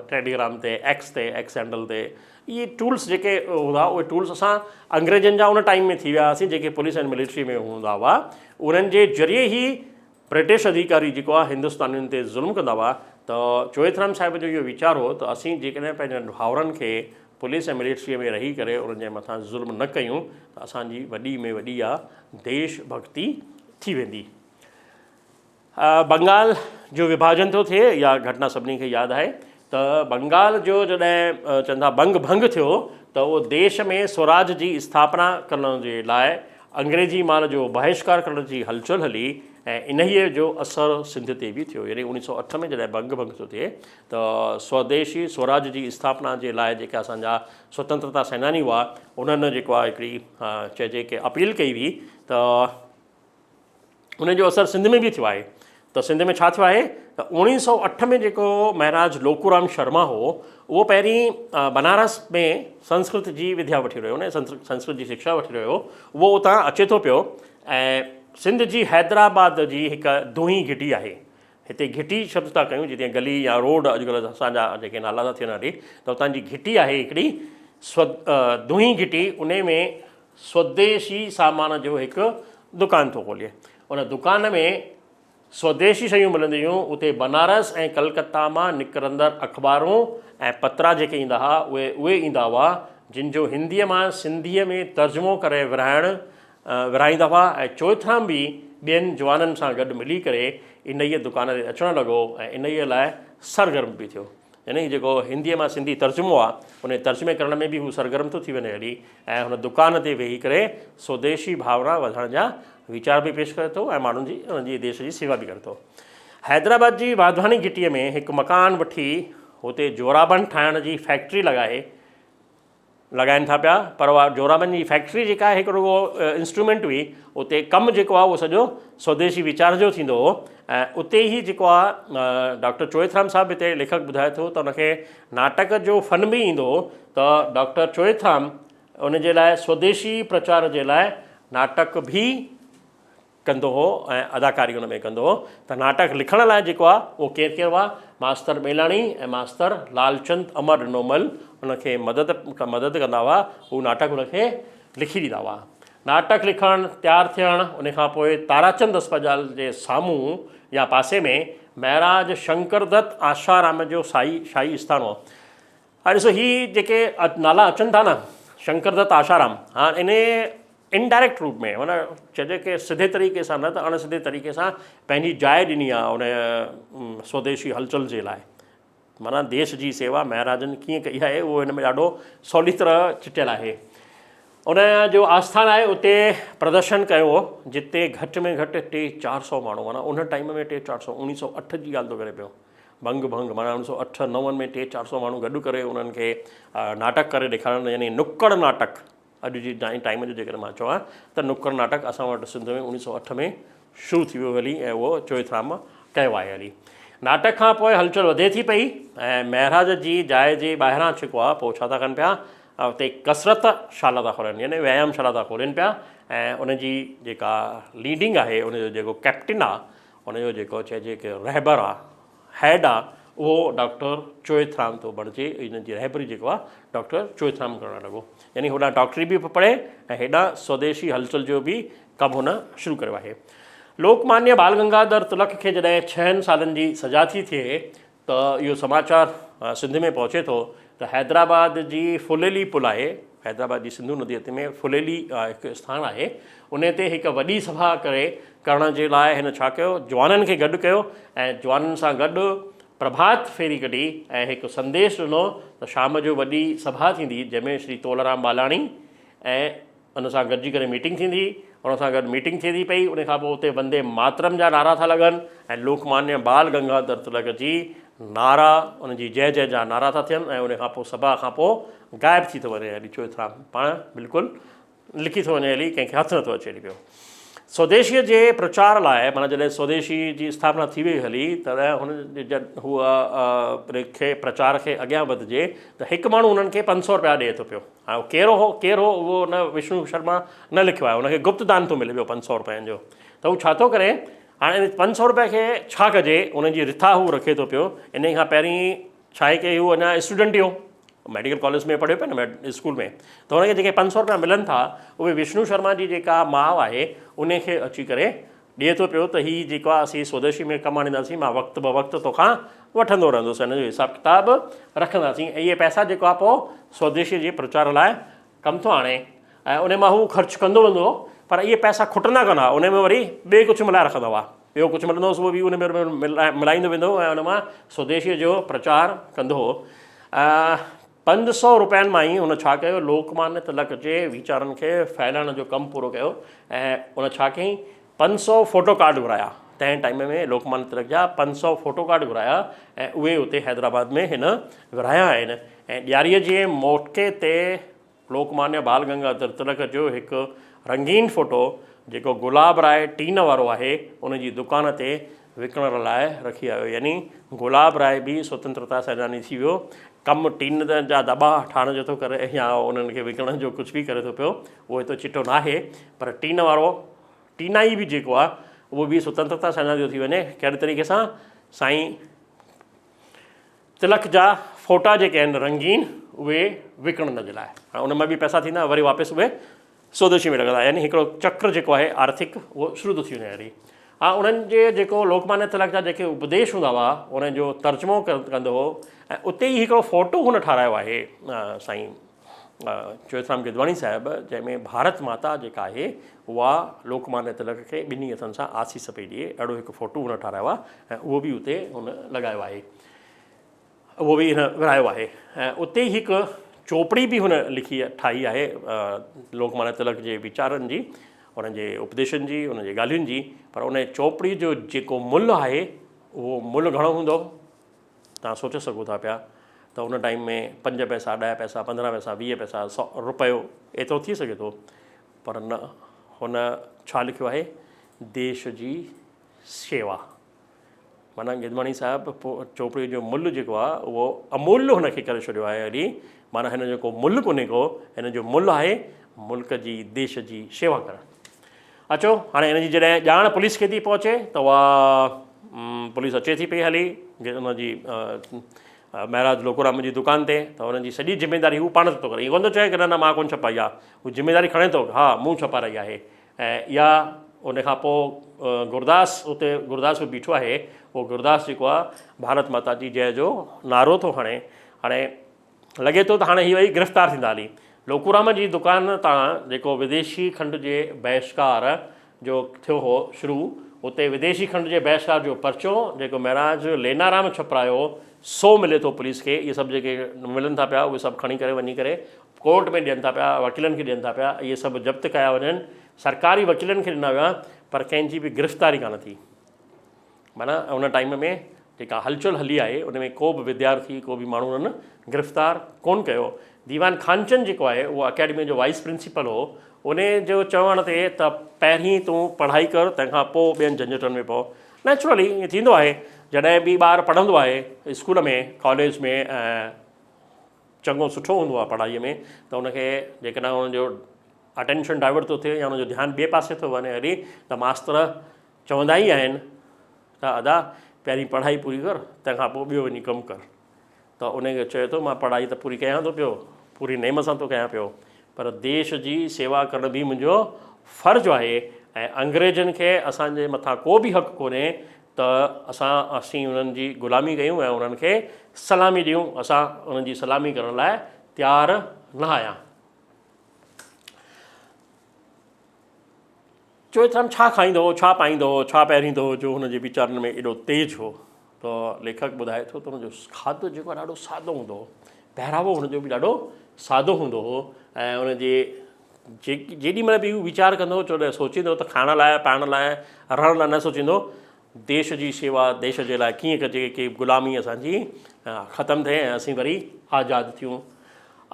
ٽيليگرام تي ايڪس تي ايڪس هينڊل تي اهي ٽولس جيڪي هوندا اهي ٽولس اسان انگريزن جا ان ٽائيم ۾ ٿي ويا هئاسين جيڪي پوليس ۽ ملٽري ۾ هوندا هئا انهن جي ذريعي ئي برٽش اڌيڪاري جيڪو آهي هندستانين تي ظلم ڪندا هئا ته چوئٿرام صاحب جو اهو ويچار هو ته اسين جيڪڏهن پنهنجن ڀائرن کي پوليس ۽ ملٽري ۾ رهي ڪري انهن جي مٿان ظلم نه ڪيون ته اسان جي وڏي ۾ وڏي اها ديش ڀڳتي ٿي ويندي. بنگال جو وڀاجن ٿو ٿئي اها گهٽنا سڀني کي ياد آهي ته بنگال جو جڏهن چون ٿا بنگ ڀنگ ٿيو ته اهو ديش ۾ سوراج جي اسٿاپنا ڪرڻ جي لاء انگريزي مال جو بهشڪار ڪرڻ جي هلچل هلي ۽ انهيء جو اثر سنڌ تي به ٿيو يعني 1908 ۾ جڏهن بنگ ڀنگ ٿو ٿئي ته سوديشي سوراج جي اسٿاپنا جي لاء جيڪا اسان جا سوتنترتا سيناني هئا انهن جيڪو آهي هڪڙي چئجي ڪي اپيل ڪئي هئي ته ان جو اثر سنڌ ۾ به ٿيو آهي ته سنڌ ۾ ڇا ٿيو آهي ته 1908 ۾ جيڪو مهاراج لوڪورام شرما هو اهو پهرين بنارس ۾ سنسڪرت جي وديا وٺي رهيو هو سنسڪرت جي شڪشا وٺي رهيو هو اهو اتان اچي ٿو پيو ۽ سنڌ جي حيدرآباد جي هڪ دونهي گهٽي آهي هتي گهٽي شبد ٿا ڪيون جتي گلي يا روڊ اڄڪلهه اسان جا جيڪي نالا ٿا ٿين هلي ته اتان جي گهٽي آهي هڪڙي دونهي گهٽي ان ۾ سوديشي سامان جو هڪ دڪان ٿو کولي. ان دڪان ۾ سوديشي شيون ملنديون هيون. اتي بنارس ۽ ڪلڪتا مان نڪرندڙ اخبارون ۽ پترا جيڪي ايندا ها، اهي اهي ايندا هئا، جن جو هنديء مان سنڌيء ۾ ترجمو ڪري ورهائڻ ورهائيندا هئا ۽ چوئٿرام به ٻين جوانن سان گڏ ملي ڪري انهيء دڪان تي اچڻ لڳو ۽ انهيء لاء سرگرم به ٿيو. يعني جيڪو هنديء مان سنڌي ترجمو آ، ان ترجمي ڪرڻ ۾ به هو سرگرم ٿو ٿي وڃي هلي ۽ هن دڪان تي ويهي ڪري سوديشي ڀاونا وڌائڻ جا ويچار به پيش ڪري ٿو ۽ ماڻهن جي ان جي ديش جي سيوا به ڪري ٿو. حيدرآباد جي واڌواڻي گهٽيء ۾ هڪ مڪان وٺي هتي جورابن ٺاهڻ جي فيڪٽري لڳائي لڳائين ٿا پيا پر اها جورابن جي فيڪٽري جيڪا آهي هڪ رڳو انسٽرومينٽ هئي اتي ڪم جيڪو آهي اهو سڄو سوديشي ويچار جو ٿيندو هو ۽ اتي ئي جيڪو آهي ڊاڪٽر چوئٿرام صاحب هتي ليکڪ ٻڌائي ٿو ته ان کي ناٽڪ جو فن به ايندو هو ته ڊاڪٽر چوئٿرام ان جي لاء سوديشي پرچار جي لاء ناٽڪ به ڪندو هو ۽ اداڪاري ان ۾ ڪندو هو ته ناٽڪ لکڻ لاء جيڪو آهي اهو ڪير ڪير هئا ماستر ٻيلاڻي ۽ ماستر لالچند امر ڏنومل ان کي مدد مدد ڪندا هئا هو ناٽڪ ان کي لکي ڏيندا هئا ناٽڪ لکڻ تيار ٿيڻ ان کان پوء تاراچند اسپتال جي سامهون يا پاسي ۾ مهراج شنڪر دت آشارام جو سائي شاهي اسٿان هو هاڻي ڏسو هي جيڪي نالا اچن ٿا نه شنڪر دت آشارام هاڻ انهي انڊائريڪٽ روپ ۾ معنيٰ چئجي ڪي سڌي طريقي سان نه ته اڻ سڌي طريقي سان پنهنجي جاء ڏني آ ان سوديشي هلچل جي لاء معنيٰ ديش جي سيوا مهاراجن ڪيئن ڪئي آهي اهو هن ۾ ڏاڍو سولي طرح چٽيل آهي ان جو آسٿان آهي اتي پردرشن ڪيو هو جتي گهٽ ۾ گهٽ ٽي 400 ماڻهو معنيٰ ان ٽائيم ۾ ٽي 400 1908 جي ڳالهه ٿو ڪري پيو ڀنگ ڀنگ معنيٰ اڻ سو اٺ نون ۾ ٽي چار سو ماڻهو گڏ ڪري انهن کي ناٽڪ ڪري ڏيکارڻ يعني نڪڙ ناٽڪ اڄ جي ٽائيم جو جيڪڏهن مان چوان ته نڪڙ ناٽڪ اسان وٽ سنڌ ۾ اڻيهه سو اٺ ۾ شروع ٿي ويو هلي ۽ اهو چوئٿرام ڪيو آهي هلي ناٽڪ کان پوء هلچل وڌي ٿي پئي ۽ مهراج جي جاء جي ٻاهران ڇڪو آهي پوء ڇا ٿا ڪن پيا اتي ڪسرت شالا ٿا کولن يعني ويايام شالا ٿا کولين پيا ۽ ان جي جيڪا ليڊنگ آهي ان جو جيڪو ڪئپٽن آهي ان جو جيڪو چئجي ڪي رهبر آ، هيڊ آ، اهو ڊاڪٽر چوئٿرام ٿو بڻجي، ان جي رهبري جيڪو آ ڊاڪٽر چوئٿرام ڪرڻ لڳو. يعني هوڏانهن ڊاڪٽري به پڙهي ۽ هيڏانهن سوديشي هلچل جو به ڪم هن شروع ڪيو آهي. لوڪمانيه بال گنگاڌر تلڪ کي جڏهن ڇهن سالن جي سزا ٿي ٿئي ته اهو سماچار سنڌ ۾ پهچي ٿو ته حيدرآباد جي ڦليلي پل آهي، حيدرآباد جي سنڌو نديء تي ۾ ڦليلي هڪ اسٿان آهي، ان تي هڪ وڏي سڀا ڪري ڪرڻ جي لاء هن ڇا ڪيو، جوانن کي گڏ ڪيو ۽ جوانن سان گڏ پرڀات ڦيري ڪڍي ۽ هڪ سنديش ڏنو ته شام جو وڏي سڀا ٿيندي جنهن ۾ شري تولارام ٻالاڻي ۽ ان سان گڏجي ڪري ميٽنگ ٿيندي، ان سان گڏ ميٽنگ ٿئي ٿي پئي، ان کان پوء اتي وندي ماترم جا نعرا ٿا لڳن ۽ لوڪمانيه بال گنگاڌر تلڪ جي نعرا، ان جي جئه جئه جا نعرا ٿا ٿين ۽ ان کان پوء سڀا کان پوء غائب ٿي ٿو وڃي هلي چوئٿرام پاڻ بلڪل لڪي ٿو وڃي هلي ڪنهن کي هٿ نٿو اچي هلي پيو. سوديشيء جي پرچار لاء معنيٰ جڏهن سوديشي جي اسٿاپنا ٿي وئي هلي تڏهن هن هو کي پرچار کي اڳيان وڌجي ته هڪ ماڻهو هنن کي 500 رپيا ڏئي ٿو پيو. هاڻي اهو ڪير هو ڪير هو اهو نه وشنو شرما نه لکيو آهي، هن کي گپت دان ٿو ملي پيو 500 رپين جو ته هو ڇا ٿو ڪري هاڻي ان 500 رپئي کي ڇا ڪجي ان جي رٿا هو رکي ٿو پيو. انهي کان پهرين ڇا آهي ڪي هو اڃا اسٽوڊنٽ ئي هو، ميڊيڪل ڪاليج ۾ پڙهيو پيو نه اسڪول ۾ ته هن کي جيڪي 500 رپيا ملن ٿا اهي وشنو شرما جي جيڪا ماء آهي ان کي اچي ڪري ڏئي ٿو پيو ته هي جيڪو آهي اسين سوديشي ۾ ڪم آڻينداسين مان وقت به وقت توکان وٺندو رهندس ان جو حساب ڪتاب رکنداسين ۽ اهي پئسا جيڪو آهي پوء سوديشي جي پرچار لاء ڪم ٿو آڻي ۽ ان مان هو خرچ ڪندو ويندو هو پر اهي پئسا کٽندا ڪونه هئا ان ۾ وري ٻئي ڪجهه ملائي رکندا هئا ٻيو ڪجهه ملندو هوس اهو به ان ۾ ملائيندو ويندو هو ۽ ان مان سوديشيء جو پرچار ڪندو هو. 500 روپين مان ئي هن ڇا ڪيو لوڪمانيه تلڪ جي ويچارن کي ڦهلائڻ جو ڪم پورو ڪيو ۽ ان ڇا ڪيائين 500 فوٽو ڪارڊ گهرايا تنهن ٽائيم ۾ لوڪمانيه تلڪ جا 500 فوٽو ڪارڊ گهرايا ۽ اهي اتي حيدرآباد ۾ هن ورهايا آهن ۽ ڏياريء جي موقعي تي لوڪمانيه بال گنگاڌر تلڪ جو هڪ رنگين فوٽو جيڪو گلاب راء ٽين وارو آهي ان جي دڪان تي وڪڻڻ لاء رکي آيو يعني گلاب راء به سوتنترتا سيناني ٿي ويو ڪم ٽين جا دٻا ٺاهڻ جو ٿو ڪري يا انهن کي وڪڻڻ جو ڪجهه به ڪري ٿو پيو اهو ايترو چٽو ناهي پر ٽين وارو ٽينائي به جيڪو آهي اهو به سوتنترتا سيناني ٿو ٿي وڃي ڪهڙي طريقي سان سائين تلڪ جا فوٽا جيڪي آهن رنگين اهي وڪڻڻ جي لاء هاڻي ان مان به پئسا ٿيندا وري واپس اهي سوديشي ۾ لڳندا يعني هڪڙو چڪر جيڪو آهي آرٿڪ اهو شروع ٿو ٿي وڃي وري ها انهن جي جيڪو لوڪمانيه تلڪ جا جيڪي اپديش هوندا هئا انهن جو ترجمو ڪندو هو ۽ اتي ئي هڪڙو فوٽو هن ٺارايو آهي سائين چوئٿرام گدواڻي صاحب جنهن ۾ ڀارت ماتا جيڪا آهي اها لوڪمانيه تلڪ کي ٻنهي هٿن سان آسيس پئي ڏئي اهڙو هڪ فوٽو هن ٺارايو آهي ۽ اهو به اتي هن لڳايو آهي اهو به هن ورهايو آهي ۽ اتي ئي هڪ چوپڙي به هن لکي ٺاهي آهي لوڪمانيه تلڪ جي ويچارن جي انهن جي اپديشن جي انهن جي ڳالهين جي پر ان چوپڙي جو جيڪو ملهه آهي اهو ملهه گهڻو هوندو؟ توهان سوچي سگهو ٿا پيا ته ان ٽائيم ۾ پنج پئسا، ڏهه پئسا، 15 پئسا، 20 پئسا، سو رپيو ايترو ٿي سگهي ٿو پر نه هن ڇا لکيو آهي ديش جي شيوا معنيٰ گدواڻي صاحب چوپڙي جو ملهه جيڪو آهي اهو امولهه هن کي ڪري ڇڏيو آهي هلي معنيٰ هن جو ڪو ملهه ڪونهي ڪو هن جو ملهه آهي ملڪ جي ديش جي شيوا ڪرڻ. اچو هاڻي ان جي جڏهن ڄاڻ پوليس کي ٿي پهچي ته اها پوليس اچي ٿي پئي هلي ان جي مهراج لوڪورام جي دڪان تي ته ان جي سڄي ذميداري هو پاڻ ٿو ڪري ائين ڪونه ٿو چئي ڪه نه نه مان ڪونه ڇپائي آهي هو ذميداري کڻي ٿو ها مون ڇپارائي آهي ۽ اها ان کان پوء گرداس اتي گرداس به بيٺو آهي اهو گرداس جيڪو آهي ڀارت ماتا جي جئه جو نعرو ٿو هڻي هاڻي لڳي ٿو ته هاڻي هي ٻئي گرفتار ٿيندا هلي. لوڪورام جي دڪان تان جيڪو وديشي کنڊ جي بهشڪار جو ٿيو هو شروع، اتي وديشي کنڊ جي بهشڪار جو پرچو جيڪو مهراج لينارام ڇپرايو سو ملي ٿو پوليس کي. اهي سڀ جيڪي ملن ٿا پيا اهي سڀ کڻي ڪري وڃي ڪري ڪورٽ ۾ ڏين ٿا پيا، وڪيلن کي ڏين ٿا پيا. اهي سڀ ضبط ڪيا وڃن. سرڪاري وڪيلن کي ڏنا ويا پر ڪنهن جي به گرفتاري ڪانه ٿي. معنيٰ ان ٽائيم ۾ جيڪا هلچل هلي آهي ان ۾ ڪو به وديارٿي ڪو به ماڻهو انهن گرفتار ڪونه ڪيو. ديوان خانچند جيڪو آهي اهو اڪيڊميء جو وائيس پرنسپل هو ان جو چوڻ تي ته پهرين تون پڙهائي ڪر تنهن کان پوء ٻين جهنجهٽن ۾ پئو. نيچرلي ائين ٿيندو آهي جڏهن به ٻار پڙهندو آهي اسڪول ۾ ڪاليج ۾ ۽ چڱو سٺو هوندو آهي پڙهائيء ۾ ته ان کي جيڪڏهن ان جو اٽينشن ڊائيورٽ ٿو ٿئي يا ان جو ڌيان ٻئي پاسي ٿو وڃي هلي ته ماستر چوندا ئي آهن ته ادا پهرين پڙهائي پوري ڪر تنهن کان پوء ٻيو وڃي ڪم ڪر ته ان کي چئي ٿو مان پڙهائي ته پوري ڪيان ٿو پيو پوري نيم سان ٿو ڪيان پيو پر ديش جي سيوا ڪرڻ به منهنجو فرض آهي ۽ انگريزن کي اسان جي مٿان ڪو به حق ڪونهي ته اسان اسين انهن جي غلامي ڪيون ۽ انهن کي سلامي ڏيون اسان انهن جي سلامي ڪرڻ لاء تيار نه آهيان. چوئٿرام ڇا کائيندو هو، ڇا پائيندو هو، ڇا پهريندو هو جو هن جي ويچارن ۾ ايڏو تيز هو ته ليکڪ ٻڌائي ٿو ته هن جو کاڌو جيڪو آهي ڏاڍو سادو هوندو هو، پهراوو هن جو به ڏاڍو سادو هوندو هو ۽ هن جي جيڪي جيڏي مهل به هو ويچار ڪندو هو چوڏهن سوچيندو هو ته کائڻ لاء پائڻ لاء رهڻ لاء نه سوچيندو هو ديش جي شيوا ديش جي لاء ڪيئن ڪجي ڪي غلامي اسان جي ختم ٿئي ۽ اسين وري آزاد ٿيون.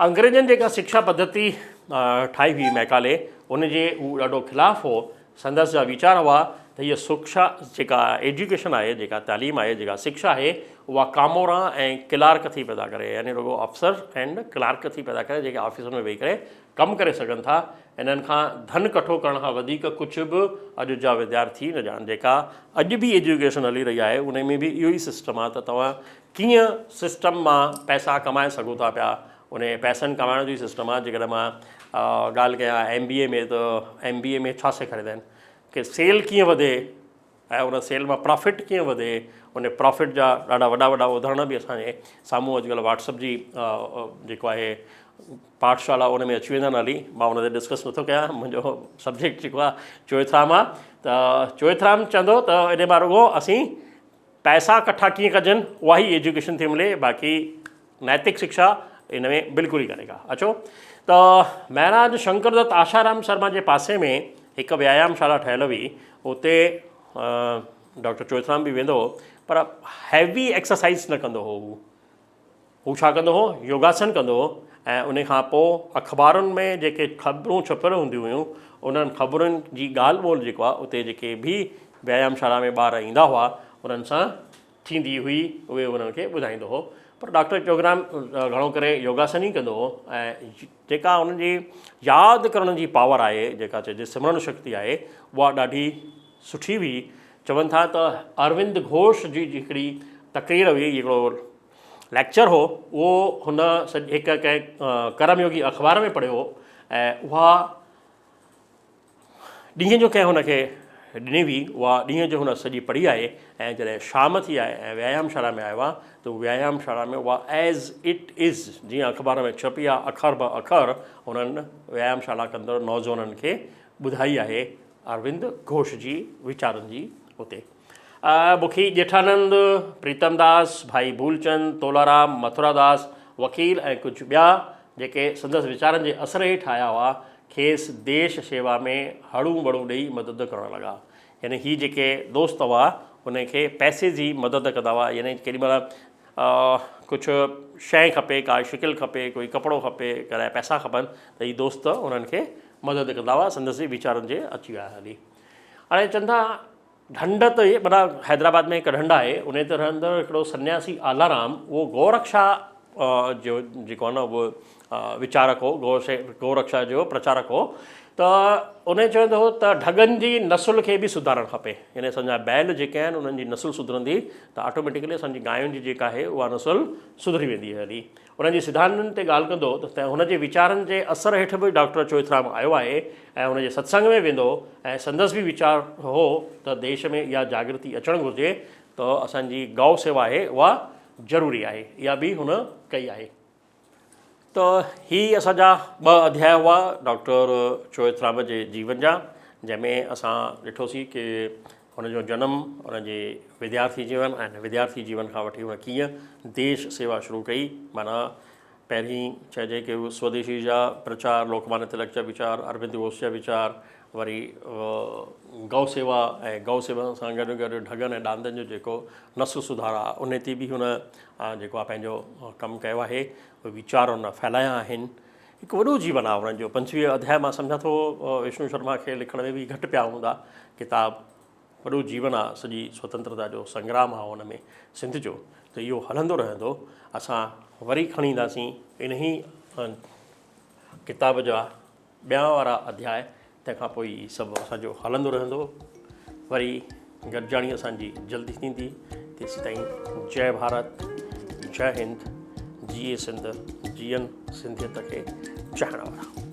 انگريزن جيڪا شڪشا پڌتي ٺاهي هئي ميڪالي ان جي هو ڏاڍو خلاف هو. سندس جا ويچار هئا ته هيء سکشا جيڪا ايجوڪيشن آهي جيڪا تعليم آهي جيڪا شڪشا آهي اها ڪامورا ۽ ڪلارڪ ٿي پيدا ڪري يعني رڳو آفيسر اينڊ ڪلارڪ ٿي پيدا ڪري جيڪي آفيسن ۾ ويهي ڪري ڪم ڪري سگهن ٿا، انهن کان ڌن ڪٺو ڪرڻ کان وڌيڪ ڪجهه به اڄ جا وديارٿي نه ڄاڻن. جيڪا اڄ به ايجوڪيشن هلي رهي آهي ان ۾ به اهو ئي سسٽم آهي ته توهان ڪيئن سسٽم مان پئسا ڪمائي سگهو ٿا پيا، ان پئسن ڪمائڻ جو ئي سسٽم آهي. جيڪڏهن مان ڳالهه ڪيان ايم بي اي ۾ ته ايم بي اي ۾ ڇا سيکاريندا آهن ڪي سيل ڪيئن وڌي ۽ ان سيل مان پرافٽ ڪيئن وڌي، ان پرافٽ جا ڏاڍا وڏا وڏا اداهرڻ به اسان جي سامهون اڄڪلهه واٽس اپ جي جيڪو آهي پاٺشالا ان ۾ اچي ويندا آهن هلي مان ان تي ڊسڪس نٿو ڪيان منهنجو سبجيڪٽ جيڪو آهي چوئٿرام آهي ته چوئٿرام چوندو ته ان مان رڳو اسين پئسا ڪٺا ڪيئن ڪجن اها ئي ايجوڪيشن ٿي ملي باقي نئتڪ شڪشا ان ۾ بلڪل ئي ڪانهي ڪا. اچو ته مهراج شنڪر دت آشارام شرما جي پاسي ۾ هڪ ويايام شالا ٺهيل هئي اتي ڊاڪٽر چوئٿرام به ويندو هو پر هيوي ايڪسرسائز نه ڪندو هو هو. هو ڇا ڪندو هو يوگاسن ڪندو هو ۽ ان کان پوء اخبارن ۾ جيڪي خبرون ڇپيل هونديون هيون انهن خبرن جي ڳالهه ٻولهه جيڪو آهي اتي جيڪي به ويايام شالا ۾ ٻار ايندا هئا انهن سان ٿيندي هئي اهي انهن کي ٻڌائيندو هو پر ڊاڪٽر چوگرام گهڻو ڪري يوگاسن ئي ڪندو هو ۽ جيڪا انهن جي ياد ڪرڻ جي پاور آهي جيڪا چئجي سمرڻ شڪتي آهي اها ڏاڍي سٺي هئي چون ٿا ته اروند گهوش جي هڪڙي تقرير هئي هڪڙو ليڪچر هو اهو هن هڪ ڪنهن ڪرم يوگي اخبار ۾ پڙهيو هو ۽ اها ڏينهن جو ڪنهن هن کي ڏني هئي، اها ڏينهن جو هن سڄي پڙهي آهي ۽ جڏهن شام ٿي آهي ۽ ويايام شالا ۾ آيو آهي ته ويايام شالا ۾ اها ايز it از جيئن اخبار ۾ ڇپي آهي اکر به اکر انهن ويايام شالا ڪندڙ نوجوانن کي ٻڌائي آهي اروند گهوش جي ويچارن جي اتي مکي ڄيٺانند، پريتم داس، ڀائي ڀولچند، تولارام، مٿرا داس، وڪيل ۽ ڪجهه ٻيا جيڪي سندس ويچارن جي اثر هيٺ آيا هئا، کيس ديش شيوا ۾ هڙون وڙون ڏيئي مدد ڪرڻ لڳا. يعني هي جيڪي دوست هئا، هن کي پئسي جي مدد ڪندا هئا يعني ڪيڏي مهل ڪجهه شيء کپي ڪا شڪل کپي ڪوئي ڪپڙو کپي ڪڏهن پئسا کپن ته هي دوست انهن کي مدد ڪندا هئا سندس ويچارن جي اچي ويا هلي هاڻي چون ٿا ڍنڍ تي معنيٰ حيدرآباد ۾ هڪ ڍنڍ آهي ان تي رهندڙ هڪڙو سنياسي آلارام اهو گو رڪشا جو جيڪو آهي نه اهو ويچارڪ هو گو گو رڪشا جو پرچارڪ هو ته ان چوندو هو ته ڍڳن جي نسل کي به سڌارڻ کپي يعني اسان جا بيل جيڪي آهن انهن جي نسل سڌرندي ته آٽوميٽيڪلي اسان جي گاين جي جيڪا آهي اها نسل سڌري ويندي هلي انهن جي سڌانتن تي ڳالهه ڪندو ته هن جي ويچارن جي اثر هيٺ به ڊاڪٽر چوئٿرام آيو آهي ۽ هن جي ستسنگ ۾ ويندو ۽ سندس به ويچار هو ته ديش ۾ اها جاڳرتي اچڻ گهرجي ته اسان جي گئو سيوا آهي اها ضروري آهي اها به هن ڪئي آهي. ته هي اسان جا ٻه اڌياء هئا ڊاڪٽر چوئٿرام جي جيون جا جنهن ۾ اسان ڏٺوسين ڪي هن جو جنم، هن جي وديارٿي جيون ۽ هن وديارٿي جيون کان وٺي هن ڪيئن ديش سيوا شروع ڪئي معنيٰ پهرين چئجي ڪي هو سوديشي جا پرچار، لوڪمانيه تلڪ جا ويچار، اربند گهوش جا ويچار، وري گئو سيوا ۽ گئو سيوا سان گڏ گڏ ڍڳن ۽ ڏاندن جو جيڪو نسل سڌار آ ان تي به هن جيڪو آ پنهنجو ڪم ڪيو آهي، ويچار هن ڦهلايا آهن. هڪ وڏو جيون آ انهن جو 25 اڌياء مان سمجهان ٿو وشنو شرما کي لکڻ ۾ به گهٽ پيا هوندا ڪتاب وڏو جيون آ سڄي سوتنترتا جو سنگرام آ ان ۾ سنڌ جو ته اهو هلندو رهندو اسان وري کڻي اينداسين انهي ڪتاب جا ٻيا وارا اڌياء تنهن کان پوء هي سڀ اسان جو هلندو رهندو. وري گڏجاڻي اسان جي جلدي ٿيندي. تيسيتائين جئه ڀارت، جئه هند، جيئي سنڌ، جيئن سنڌيت کي چاهڻ وارا.